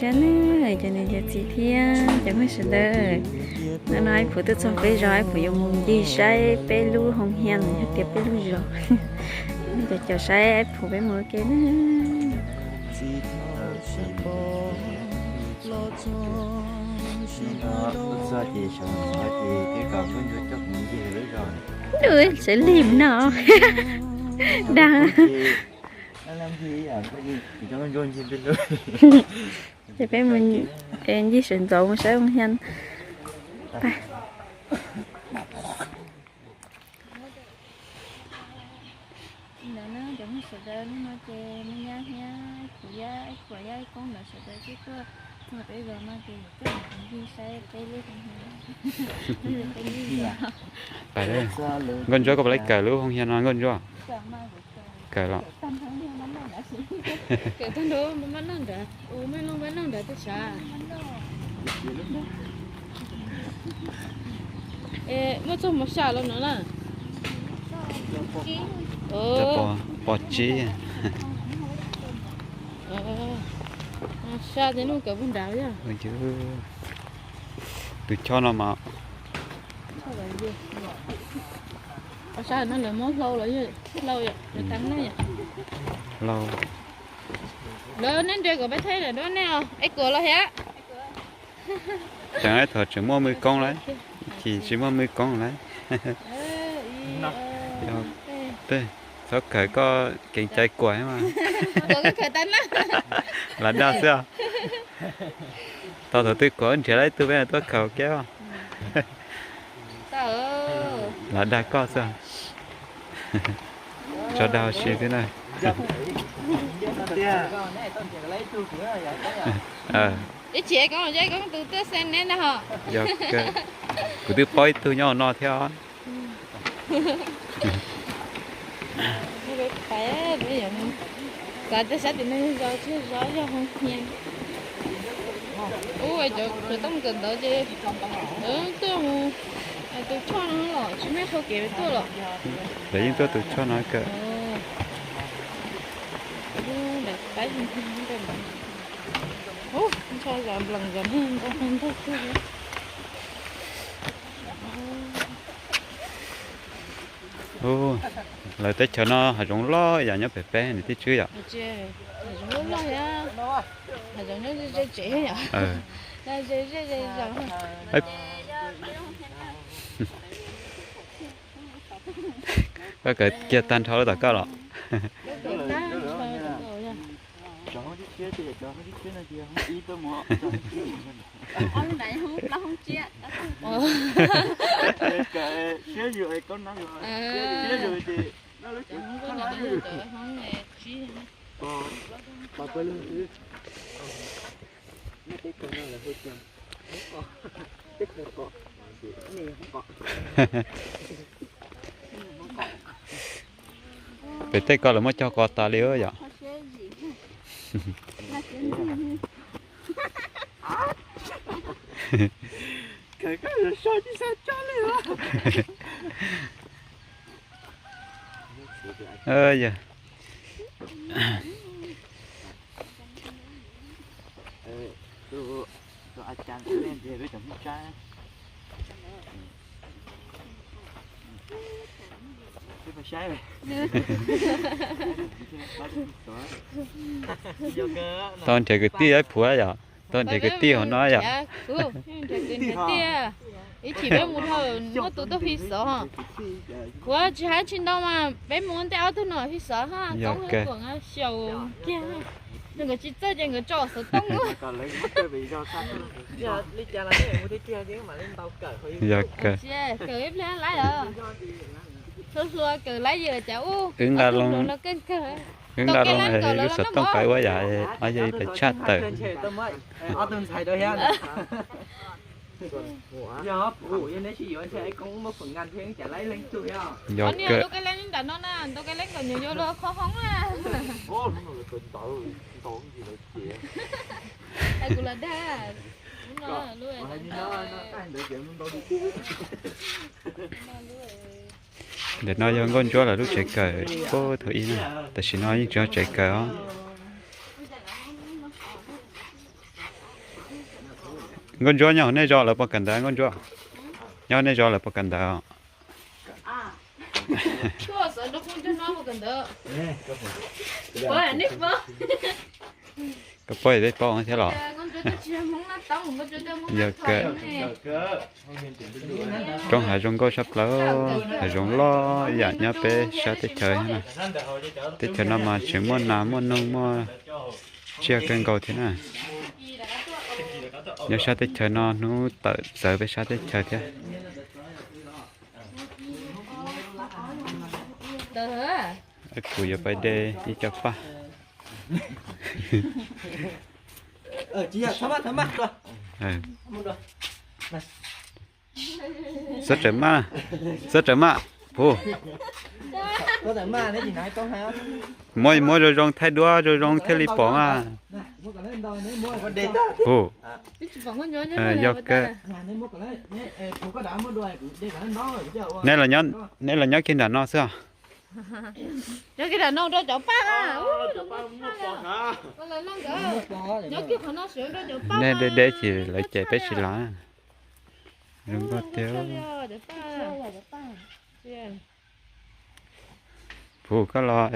Cov niam cov txiv thiab cov phooj ywg sawv daws, hnub no Ib Phuv tuaj txog peb zos, Ib Phuv yuav mus ncig saib peb lub hoo hias hais tias peb lub zos, cov caum saib Ib Phuv peb mus ua ke na. Nws sawv lig no dag. Ces peb mus ncig sawv ntxov mus saib hoo hias. Ntawd na cov phooj ywg sawv daws, hnub no ces me nyab thiab kuv yab, kuv yab Ib Koob lawv sawv daws twb tuaj txog peb zos no ces kuj mus ncig saib peb lub hoo hias. Nkauj Ntsuab, koj puas laib kawm lub hoo hias no Nkauj Ntsuab? Kawm los. Kawm tag nrho maj noj nrad, ua maj looj maj noj nrad tej sav. Muaj txog mus xya los no na. Pos tsib. Xya ces noj kawm puag nrad yog. Tus choj no mas. Xya no lawv muab hlau los yog hlau yom, lawv tau na yom. Hlau. Lawv nej nres kom peb thaij daim duab nej os, es kuam los thiab. Tseem ib thaum tseem muaj mws koob lawm, ib chim tsis muaj mws koob lawm. Txhob kawm, koj keev cai kuam mas. Lam dag xwb. Tau thaum twg kuam nrhiav lawm ib tug peb tuaj kawm kiag. Lam dag koj xwb. Tso dag ua si xwb na. Ib chim Koob, Koob tus twb xeeb neb na ho. Kuv twb paub ib tug nyob hauv no thiab. Xav tias sab tim no zos tsis zos yog hoo hias. Ub, cov khawv tooj kawm ntawv ces tuaj mus, tus choj no los tsis muaj qhov kev tuaj los. Lawv yeej tuaj tus choj no kawm. Ub, ntsha zam nplees zam neeg ntag ntag kawg. Ub, lawv teb chaws no hav zoov loj yam nyob pem peb nws tib tswb yom. Hav zoov loj thiab, hav zoov nyob ze tsev yom. Koj kawm kiag tag nrho lub tom koj los. Pem tej ko lawv muab cog qos tas li yom. Yog. Tau nrhiav kwv tij Ib Phuv yom. Tau nrhiav kwv tij hauv no yom. Ib chim peb mus dhau muaj tus tuaj fi xov. Kuv tsis hais tsis ntau mas peb mus ntej ob tug no fi xov ha. Yog kawg. Xyaum kiag. Nkawd tsis txawj ces nkawd tso xov tooj. Yog kawg. Kawm ib pliag laib os. Hluas hluas kawm laib yawm cas ub. Wb nqa loo, wb nqa loo lub xov tooj pais ua yam, yog ib pais tshaj tawm. Yog kawg. Ntawm no yog Nkauj Ntsuab lawv lub tsev kawm puag thaum ub na, tam sim no yeej tsis yog tsev kawm os. Nkauj Ntsuab, nyob hauv nej zos lawv puas kawm ntawv Nkauj Ntsuab? Nyob hauv nej zos lawv puas kawm ntawv? Koj poj peb paub thiab los? Yog kawm. Roob hav zoo nkauj sab plaws, hav zoov loj ib yam nyob peb sab teb chaws thiab na. Teb chaws no mas tseem muaj nas muaj noog muaj tsiaj kawg nkaus thiab na. Nyob sab teb chaws no hnub tawm txawv peb sab teb chaws thiab. Kuv yuav pais de ib co paj. Txhob rawm maj, txhob rawm maj, Phu. Muab, muab zoo zoo thaij duab zoo zoo thiaj li pom mas. Phu. Yog kawg. Neb los nyob kiag nram no xwb os? Nyob kiag nram no rau cov paj. Nyob kiag qhov no rau cov paj. Nej deb deb ces lawv cem peb tsis lav. Zoo nkauj tiag. Phu, koj los.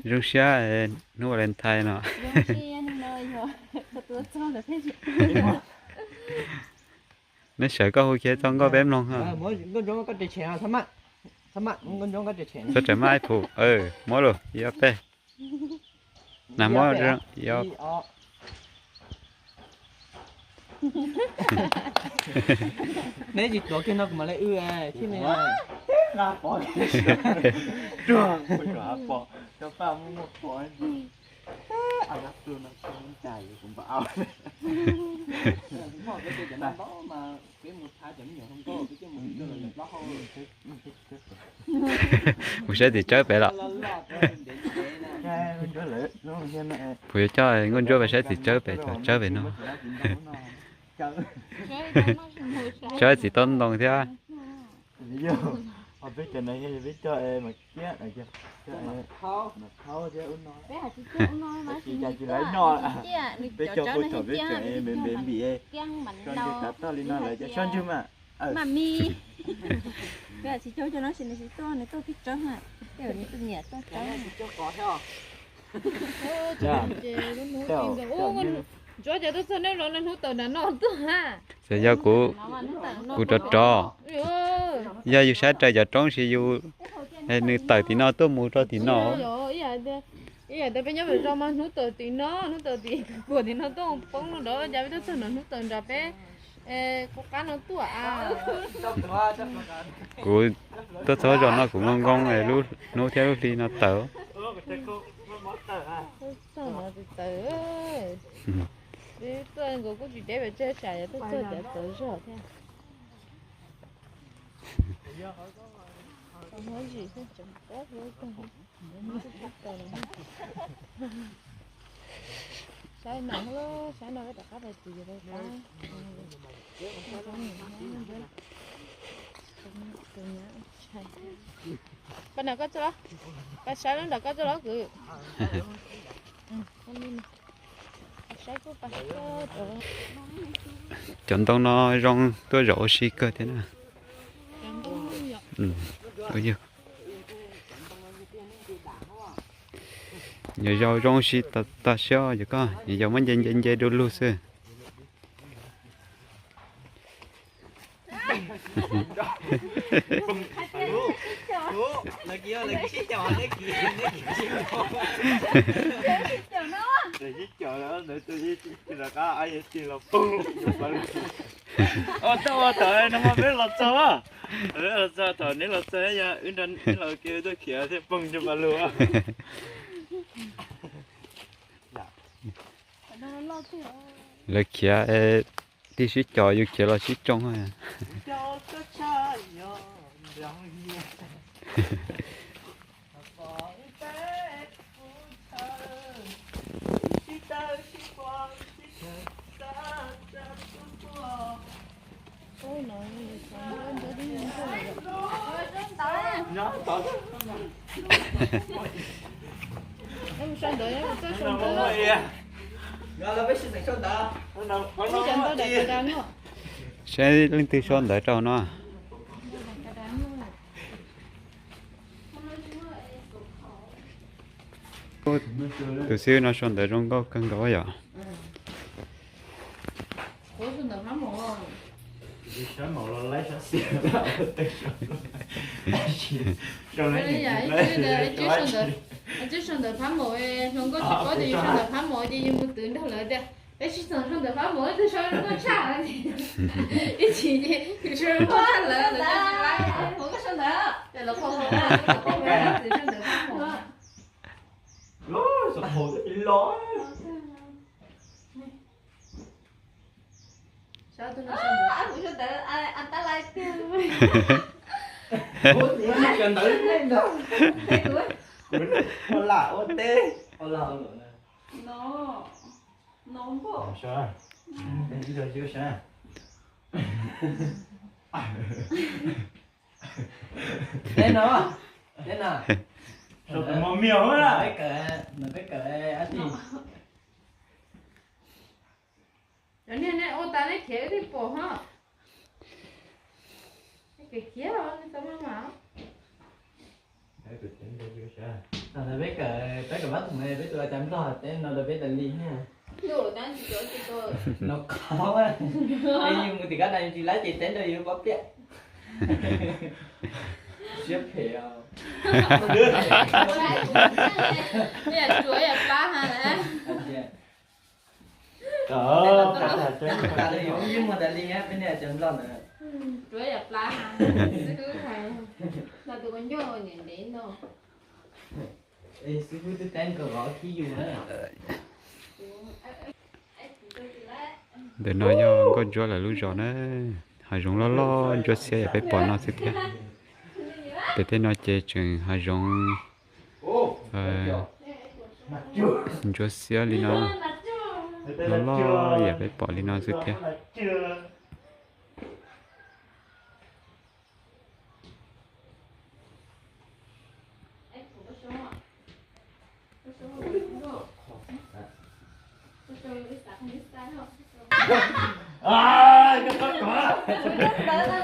Zoo siab hnub Valentine no. Nej sawv koj hu kiag txoj nkauj peb mloog. Txhob rawm maj, Phu. Muab lus ib ob peb. Nas muab. Neb tsis tuav kiag no kuv mam li wb thiab ne. Mus saib txiv tsawb pem los. Kuv yuav coj Nkauj Ntsuab pais saib txiv tsawb pem, txiv tsawb pem no. Tsawb txiv taub ntoo thiab. Peb cov tsawb no, peb cov pub thaum peb tseem me me npim, soj ntswg tav toj li no lawv cov soj ntswg mas. Mas mi, peb tsis coj cov no ces nws tsis tuaj, nws tuaj pib tsawb na. Tej nws tuaj nyiam tuaj tsawb. Ntsuab ces tuaj txog neb zos no hnub tawm nram no tuaj ha. Txawm yog kuv, kuv rov rov, yog yus saib raws cov roob ces yus, nws tawm tim no tuaj mus rau tim no. Ib yam tias peb nyob pem zos mas hnub tawm tim no, hnub tawm tim kuam tim no tuaj poob no, cas peb tuaj txog no hnub tawm nram peb qub qab no tuaj. Kuv tuaj txog zos no kuv nkoos nkoos hnub thiab lub hli no tawm. Txog no tawm, peb tuaj nkaus kuj tsis deb pes tsawg tsam yog tuaj txog cov txawv zog thiab. Saib no, saib no rov qab pais tis rau qab. Pab nram koj txog los, pab saib nram koj txog los kwv. Cov ntoo no zoo tuaj zaum ua si kawg thiab na. Nyob zoo zoo si tag siab, yog koj nyob zoo muab nce nce nce du lug xwb. Thaum no mas peb los txog, los txog, thaum neb los txog yog wb nrog neb los ke tuaj khiav thiaj poob rau pas lug. Lawv khiav tib sib co, yus khiav los sib tsoo. Saib leej twg sau ntawv rau no. Tus xib hwb no sau ntawv zoo nkauj kawg nkaus yom. Sau ntawv phab maum, hluas nkauj tsis paub tias yus sau ntawv phab maum ces yus mus twv nrog lawv tias, peb sib txog sau ntawv phab maum, ib tug sau zoo nkauj tshaj, ib chim ces yus sau zoo nkauj tshaj lawv, lawv tsis laib. Sau ntawv phab maum. Sau ntawv, tab laj tiag. Sau ntawv, ua lam ua teb. No, no npoj. Teb no, teb no. Sau tus mos mios na. Peb kawm, no peb kawm ab tsi. Cov niag nej ua tas nej khiav wb thiaj pom ho. Khiav khiav os, nej tau maj mam. Thaum ntawd peb kawm, peb kawm pab thum, peb tus ua cas nplog teb no rau peb tas li thiab. No qhov, peb yus mus tim kab na yus tsis laib ces teb rau yus pob pliaj. Siab phem os. Peb yam tsuav yam plab ha na. Xib hwb tas li, peb niag cov nplog ntawd. Tsuav yam plab ha. Xib hwb hais, no tus ua ncauj niam ntev no. Xib hwb twb teb nkaus qhov khib yus na. Ntawm no yog Nkauj Ntsuab lawv lub zos na. Hav zoov loj loj ntsuab xiab yam peb pom no xwb thiab. Pem tej no ces tseem hav zoov ntsuab xiab li no, loj loj yam peb pom li no xwb thiab.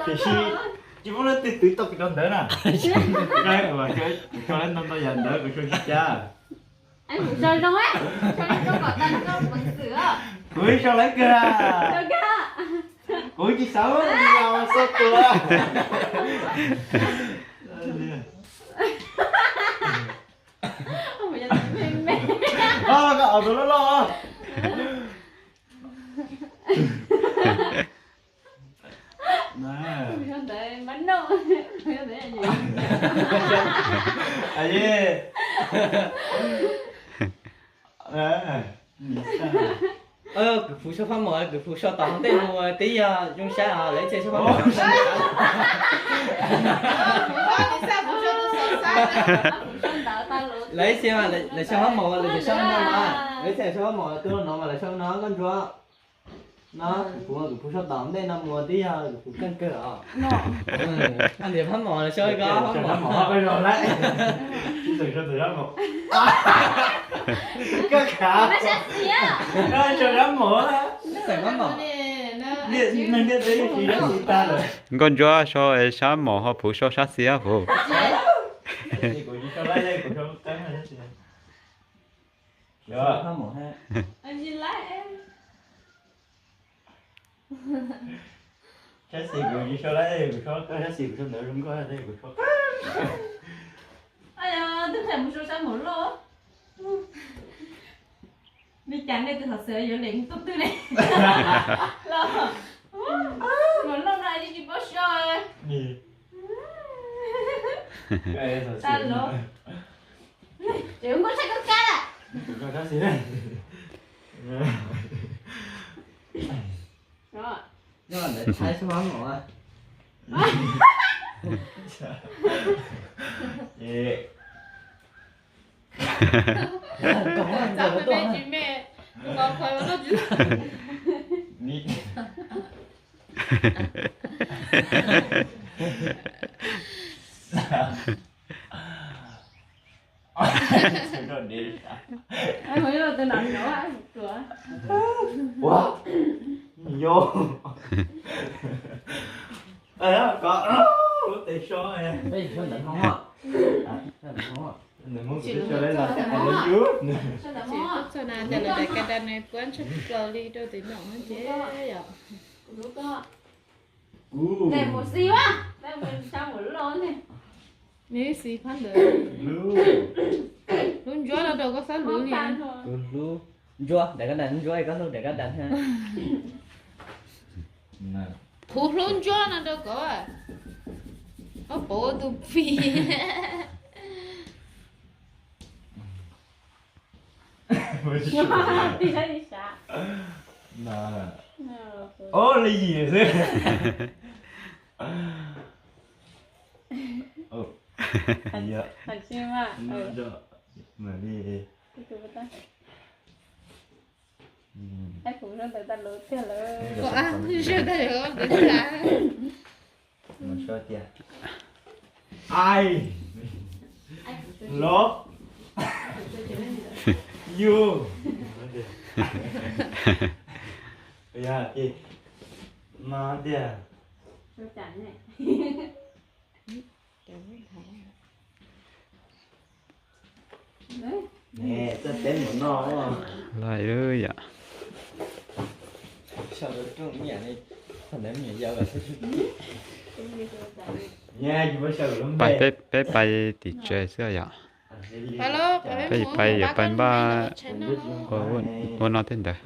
Tiam sis tsis muaj leej twg twv tau pem rau ntawd na. Kuv sau ntau ntau yam ntawd kuv sau tsis cab. Kuv sau lawv kawg. Kuv tsis xav xauj tua. Koj tus loj loj. Kwv Phuv sau phab maum, Kwv Phuv sau tom ntej no mus twb yog zoo saib os, lawv ib txhia sau phab maum. Lawv ib txhia, lawv sau phab maum, lawv sau no, lawv ib txhia sau phab maum, tus no mas lawv sau no Nkauj Ntsuab. No, Kwv Phuv, Kwv Phuv sau tom ntej no mus twb yog Kwv Phuv keej kawg os. Niam phab maum, sau ib ko phab maum. Koj khav, koj sau phab maum, xeem phab maum. Neeg ntiaj teb yeej tsis yog tsis tag lawm. Nkauj Ntsuab sau sab maum ho Phuv sau sab xiab Phuv. Sab xis kuv tsis sau lawm, kuv sau, sab xis kuv sau ntawv zoo nkauj, kuv sau. Twb qhia mus sau sab maum loj. Li cas nej tus hom xwm yuav lem tuaj twg ne? Los, maum loj no tsis paub sau. Tag los. Ces nkauj tshaj koj kab lawm. Nyob ntawd thaib sab phab maum. Ua, yo. Kov lub tes so. Ntawm Hmoob kuv twb so lawm, I love you. Txog na, cas lawv daim kas das no puab ntshai plaws li rau tus nom no ces yom. Nws xis phab ntawd. Hlub ntsuab no rau koj xob hlub li. Kuv hlub ntsuab, daim kas das ntsuab, koj hlub daim kas das thiab. Kuv hlub ntsuab no rau koj, koj pauv tus phim. Ov, li yim xwb. Kuv ab, sawv daws yuav ua ntawd tas. Ai, lov, yus, yog no tiag. Laj lub yom. Pais peb, peb pais tim tsev xwb yom. Peb yuav pais, yuav pais npaj ua no tej ntawd.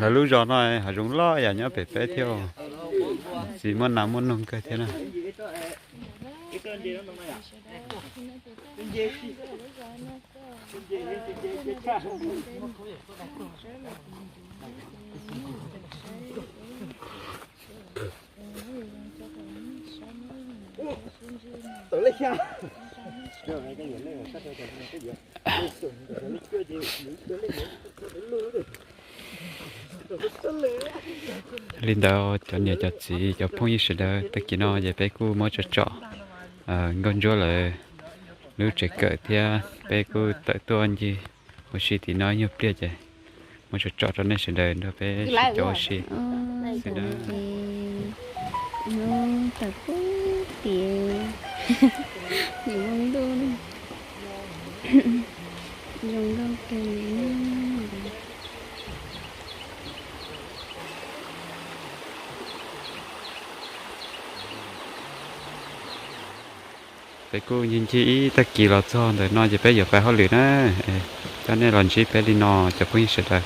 Lawv lub zos no hav zoov loj yam nyob pem peb thiab. Txiv muaj nas muaj noog kawg thiab na. Li ntawd cov niam cov txiv cov phooj ywg sawv daws, tag kis no ces peb kuj muab tsom tsom nkauj ntsuab lawv lub tsev kawm thiab peb kuj tawm tuaj ncig ua si tim no ib nyuag pliag ces muab tsom tsom rau nej sawv daws nrog peb sib cov ua si xwb na. Hnub tawm pub tiav, nws muaj ntuj, zoo nkauj kawg li. Peb kuj ncig ncig ib tag kis los txog ntawm no ces peb yuav pais hauj lwm na. Coj nej los ntsib peb li no cov phooj ywg sawv daws.